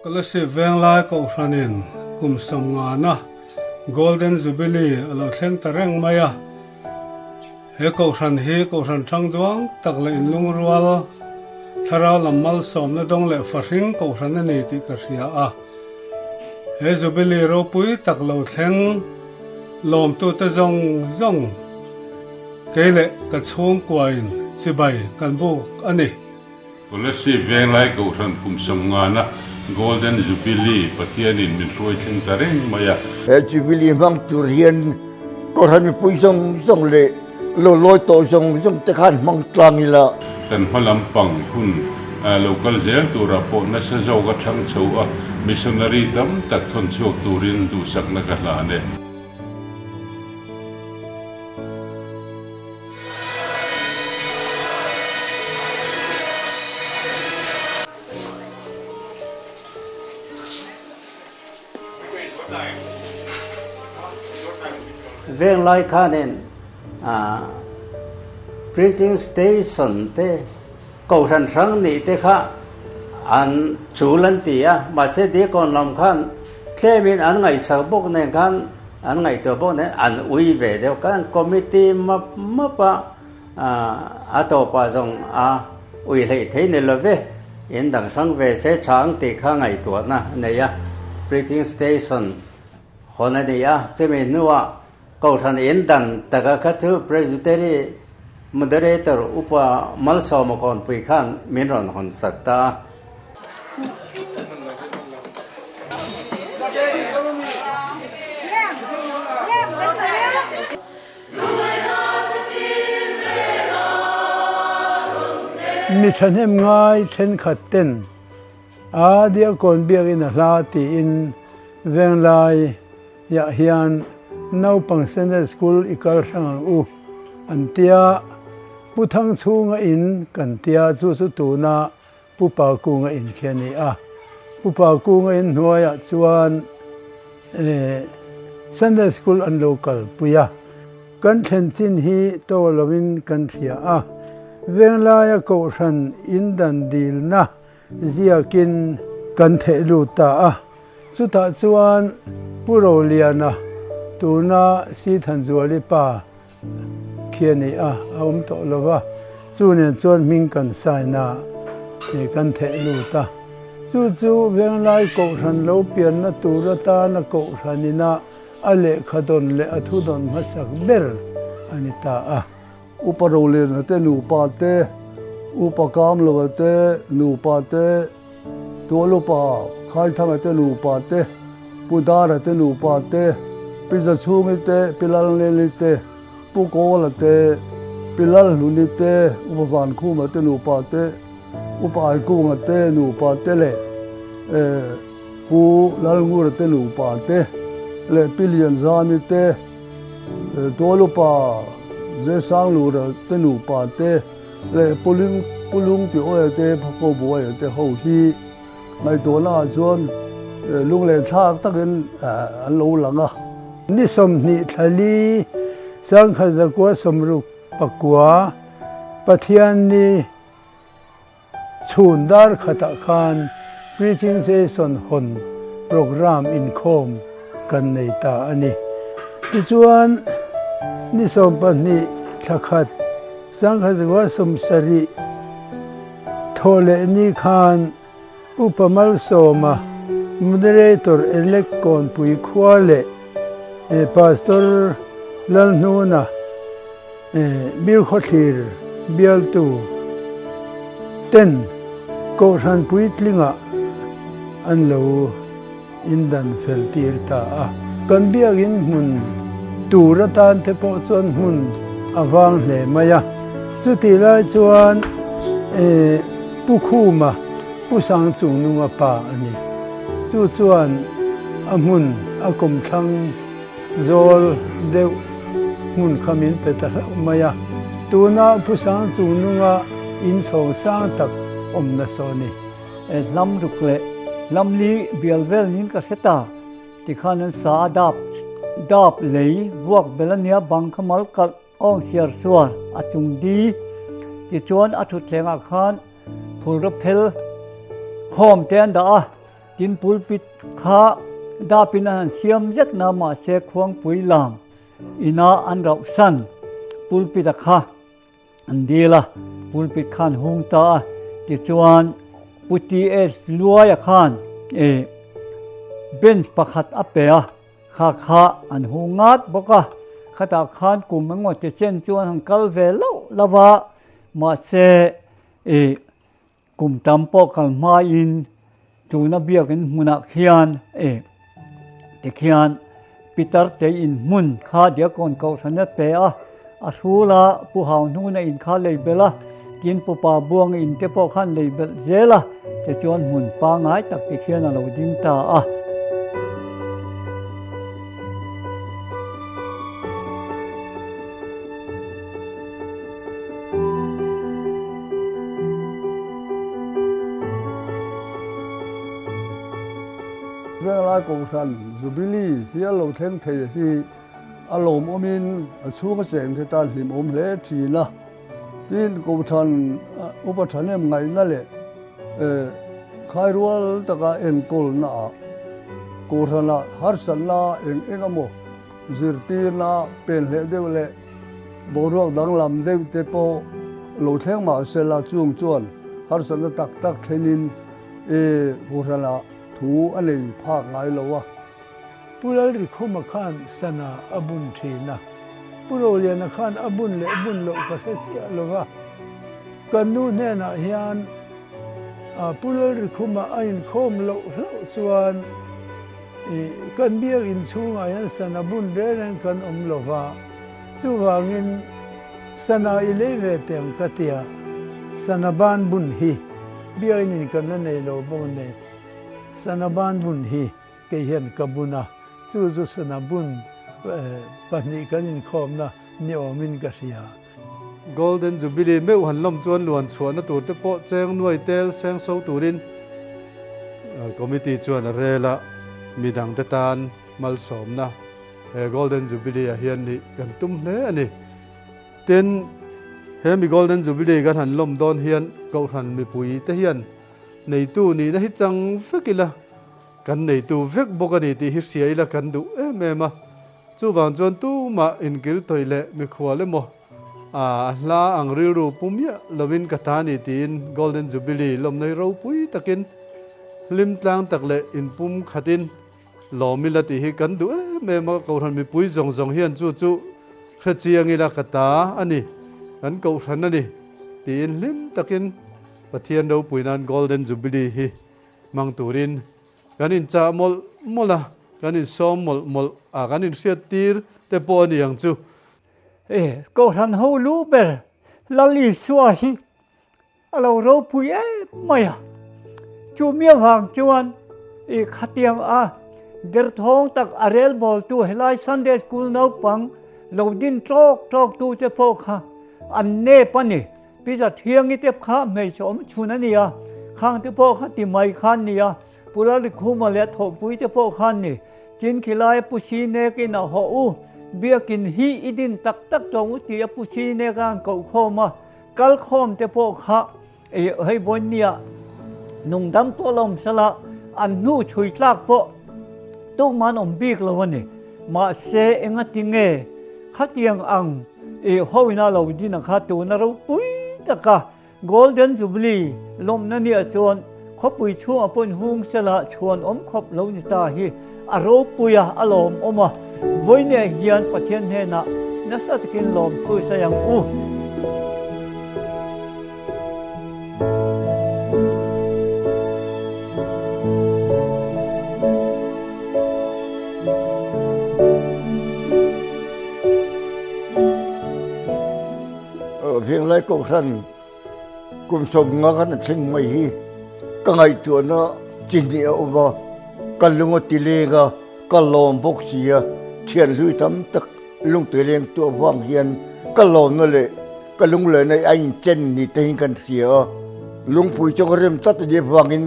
Kolasib Venglai Kohhranin kum sawmngana Golden Jubilee a lo thleng ta reng mai a. He Kohhran hi Kohhran hrang duang tak leh inlungrual, thlarau lam malsawmna dawng leh fahring Kohhran a ni tih ka hria a. He Jubilee ropui tak lo thleng lawmtute zawng zawng kei leh ka chhungkuain chibai kan buk a ni. Kolasib Venglai Kohhran kum sawmngana Golden Jubilee Pathianin min hruai thleng ta reng mai a. He Jubilee hmang tur hian Kohhran mipui zawng zawng leh lo lawi tawh zawng zawng te khan hmang tlang ila. Kan hma lampang hun lo kal zel turah pawh nasa zawk a thang chho a, missionary tam tak thawn chhuak turin duhsakna ka hlan e. Venglai khanin Preaching Station te Kohhran hrang nih te kha an chul an ti a, mahse Deacon lam khan tlemin an ngaihsak bawk nen khan an ngaihtuah bawk nen an ui ve deuh khan committee map map a a tawpah zawng a ui hleih thei ni lo ve, in dang hrang ve se chang tih kha ngaihtuahna a nei a, Preaching Station hawn a ni a, chumi hnuah Kohhran in dan taka kha chu Presbytery Moderator Upa Malsawma Kawnpui khan min rawn hawn sak ta a. Mi thahnem ngai thenkhat ten a Diakkawn biakinn a hla tiin Venglai Iah hian naupang Sunday School i kal hrang ang u an tia, Pu Thangchhunga in kan tia chu chu tuna Pu Pakunga in khi a ni a. Pu Pakunga in hnuaiah chuan Sunday School an lo kalpui a. Kan thlen chin hi to loin kan hria a, Venglaia Kohhran in dan dilna ziakin kan theh lut ta a. Chutah chuan Pu Roliana tuna Sithanzuali pa khi a ni a, a awm tawh lo va, chu nen chuan hming kan sign a, kan theh lut a. Chu chu Venglai Kohhran lo pianna tur atana Kohhran ina a lehkha dawn leh a thu dawn hmasak ber a ni ta a. Upa Roliana te nupa te, Upa Kamlova te nupa te, Tualupa, Khaithanga te nupa te, Pu Dara te nupa te, Pi Zachhungi te, Pi Lalneli te, Pu Kawla te, Pi Lalhluni te, Upa Vankhuma te nupa te, Upa Aikunga te nupa te leh Pu Lalngura te nupa te leh Pi Lianzami te, Tualupa Zesanglura te nupa te, Leh Pulung Pulung tih awia te Phako buaia te ho hi ngaihtuahna ah chuan lungleh thlak takin an lo lang a. Ni 20 thla li sangkhat zakua sawmruk pakua Pathian ni chhun dar khatah khan Preaching Session hawn programme inkhawm kan nei ta a ni. Tichuan ni 12 thla khat Sangha Zakua 70 thawh leh ni khan Upa Malsawma, Moderator Elect Kawnpui khua leh Pastor Lalhnuna, Bilkhawthlir bialtu ten Kohhran puitlingah an lo indan fel tir ta a. Kan biakinn hmun tur atan te pawh chuan hmun a vang hle mai a. Chutih lai chuan Pu Khuma, Pu Sangchungnunga pa a ni. Chu chuan a hmun a kawmthlang zawl deuh hmun kha min pe ta hlauh mai a. Tuna Pu Sangchungnunga inchhawng sang tak awmna saw a ni. Hnam ruk leh hnam li bial vel niin ka hre ta. Tikhan an sa a dap dap lei vuak bel a nia bang kha mal kalh awng siar suar a chung di tichuan a thutthlengah khan phulraw phel khawm te an dah a. Tin pulpit kha dapin an han siam zet na mahse Khuangpui lam ina an rauh san pulpit a kha an dil a, pulpit khan hung ta a, tichuan Pu TS Luaia khan e bench pakhat a pe a, kha kha an hung ngat bawk a, khatah khan kum engmaw ti chen chu an han kal ve loh lo va, mahse e Kum tam pawh kal hmain tuna biakin hmunah khian e tikhian Peter te in hmun kha Diakon Kohhran a pe a, a hrul a, Pu Hau hnuna in kha lei belh a, tin Pupa Buanga in te pawh khan lei belh zel a, tichuan hmun pangngai tak tikhian a lo ding ta a. Venglai Kohhran Jubilee hi a lo thleng thei hi a lawmawmin a chhunga cheng te tan hlimawm hle thin a. Tin, Kohhran upa thahnem ngaihna leh khairual taka enkawlnaah Kohhranah harsatna eng eng emaw zirtirna penhleh deuh leh Boruak danglam deuh te pawh lo thleng mah sela chung chuan harsatna tak tak thlenin e Kohhranah thu a nei phak ngai lo a. Pu Lalrikhuma khan sana a bun thin a, Pu Roliana khan a bun leh bun loh ka hre chiah lo va. Kan nu hnenah hian Pu Lalrikhuma a inkhawm loh hlauh chuan Kan biakinn chhungah hian sana bun reng reng kan awm lo va, chuvangin sana i lei ve teh ang ka tia, sana ban bun hi biakinn in kan la nei lo bawk nen, sana ban bun hi kei hian ka bun a, chu chu sana bun pahnih kan inkhawmna ni awmin ka hria. Golden Jubilee meuh han lawm chuan luan chhuahna tur te pawh cheng nuai tel seng so turin Committee chuan a rel a, midang te tan malsawmna he Golden Jubilee ah hian nih kan tum hle a ni. Tin, he mi Golden Jubilee kan han lawm dawn hian Kohhran mipui te hian neitu nihna hi chang vek ila, kan neitu vek bawk a ni tih hi hria ila kan duh em em a. Chuvang chuan tumah inkil tawih leh mikhual emaw a hla ang rilru pu miah lovin ka ta ni tiin Golden Jubilee lawmna hi ropui takin hlim tlang tak leh inpum khatin lawm ila tih hi kan duh em em a, Kohhran mipui zawng zawng hian chu chu hre chiang ila ka ta a ni, kan Kohhran a ni tiin hlim takin Pathian ropui nan Golden Jubilee hi hmang turin Kan inchah mawlh mawlh a, kan insawm mawlh mawlh a, kan inhriattir te pawh a ni ang chu. E, Kohhran ho lu ber Lal Isua hi a lo ropui em mai a. Chu mi avang chuan i khatiang a derthawng tak a relbawltu helai Sunday School naupang lo din tawk tawk tu te pawh kha an nep a ni. Pizza thiangi te kha hmeichhe awm chhun a ni a, khang te pawh kha ti mai khan ni a, Pu Lalrikhuma leh Thawhpui te pawh khan ni. Tin khilai Pu Sinek in a hawh u, Biakin hi i din tak tak tawng u ti a Pu Sinek a an koh khawm a, kal khawm te pawh kha hei vawiin nia nungdam pawh la awm sela an hnu chhui tlak pawh tukman awm bik lo a ni. Mahse engati nge khatiang ang i hoina lo din a kha tuna ropui taka Golden Jubilee lawmna nia chuan khawpui chhungah pawhin hung sela chhuan awm khawp lo ni ta hi a ropui a, a lawmawm a. Vawinia hian Pathian hnenah nasa takin lawmthu sawi ang u. Venglai Kohhran kum 50 kan thleng mai hi ka ngaihtuahna chi hnih a awm a, ka lung a ti leng a, ka lawm bawk si a, thian hlui tam tak lungtui leng tu avang hian ka lawmna leh ka lunglehna a inchen ni te hian kan hria a, lungpui chu ka rem tlat a nih avangin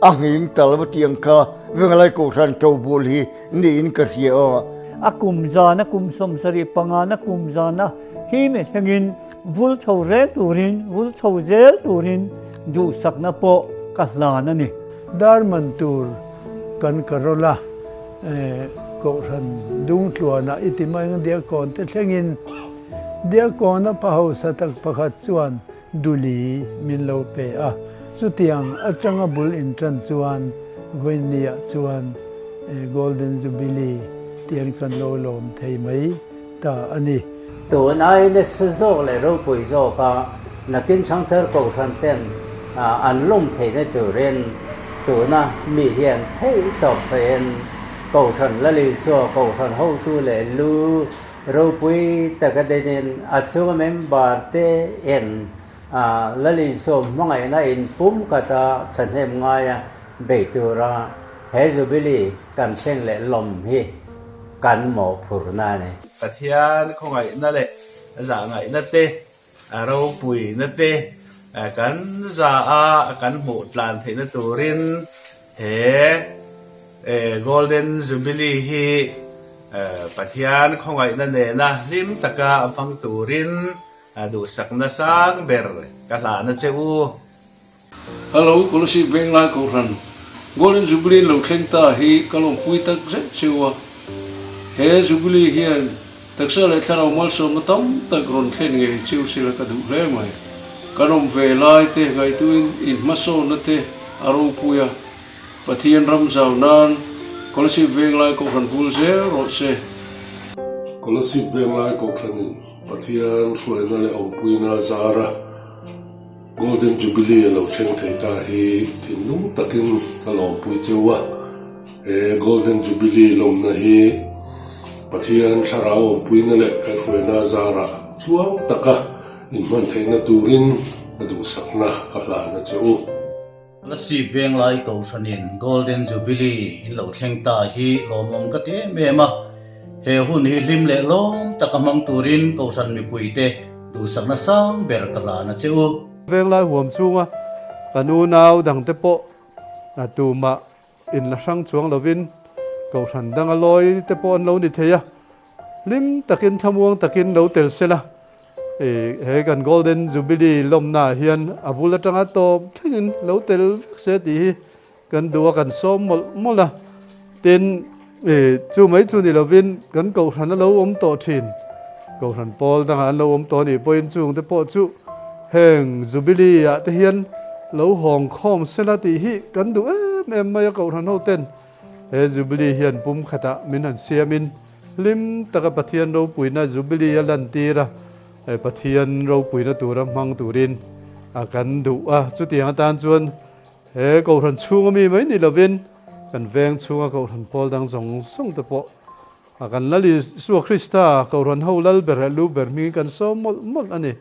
a nghing tal va tih ang kha Venglai Kohhran Tobul hi niin ka hria a. A kum zana kum 75 na kum zana hi mi thlengin vul chho reng turin, vul chho zel turin duhsakna pawh ka hlan a ni. Dar man tur. Kan carol a, Kohhran Dungtluana i ti mai ang Diakkawn te thlengin Diakkawna pa hausa tak pakhat chuan Duli min lo pe a, chutiang atanga bul intan chuan vawinia chuan Golden Jubilee tian kan lo lawm thei mai ta a ni. Tun ai nasa zawk leh ropui zawka nakin Thangthar Kohhran ten an lawm theihna turin tuna mi hian theih tawp chhain Kohhran Lalisua Kohhran hotu leh lu Ropui taka denin a chunga member te en a Lalisua hmangaihna in pum kata thahnem ngaia bei tura he Jubilee kan thleng leh lawm hi kan mawhphurhna a ni. Pathian khawngaihna leh zahngaihna te, a ropuina te kan za a kan hmuh tlan theihna turin he Golden Jubilee hi Pathian khawngaihna nena hlim taka hmang turin duhsakna sang ber ka hlahna che u. Hello, Kolasib Venglai Kohhran, Golden Jubilee lo thleng ta hi ka lawmpui tak zet cheu a. He Jubilee hian taksa leh thlarau malsawmna tam tak rawn thlen ngei cheu sela ka duh hle mai. Kan awm ve lai te ngaihtuhin in hmasawnna te a ropui a, Pathian ram zau nan Kolasib Venglai Kohhran vul zel rawh se. Kolasib Venglai Kohhranin Pathian hruaina leh awmpuina zara Golden Jubilee a lo thleng thei ta hi thinlung takin ka lawmpui cheu a, he Golden Jubilee lawmna hi Pathian thlarau awmpuina leh kaihhruaina zarah tluang taka inhman theihna turin ka duhsakna ka hlan a che u. Lassi Venglai Kohhranin Golden Jubilee in lo thleng ta hi lawmawm ka ti em em a, he hun hi hlim leh lawm taka hmang turin Kohhran mipuite duhsakna sang ber ka hlan a che u. Venglai huam chunga kan unau dangte pawh tumah in la hrang chuang lovin Kohhran danga lawi te pawh an lo ni thei a, hlim takin thlamuang takin lo tel sela. He kan Golden Jubilee lawmnaah hian a bul atanga tawp thlengin lo tel vek se tih hi kan duh a, kan sawm mawlh mawlh a. Tin, chu mai chu ni lovin kan kohhran a lo awm tawh thin, kohhran pawl dangah an lo awm tawh a nih pawhin chungte pawh chu heng Jubilee-ah te hian lo hawng khawm sela tih hi kan duh em em mai a kohhran hoten he Jubilee hian pumkhatah min han siamin Hlim taka Pathian ropuina Jubilee a lantir a, Pathian ropuina tura hmang turin a kan duh a. Chutiang atan chuan he Kohhran chhunga mi mai ni lovin kan veng chhunga Kohhran pawl dang zawng zawng te pawh a kan Lal Isua Krista Kohhran ho Lal ber leh Lu ber hmingin kan sawm mawlh mawlh a ni.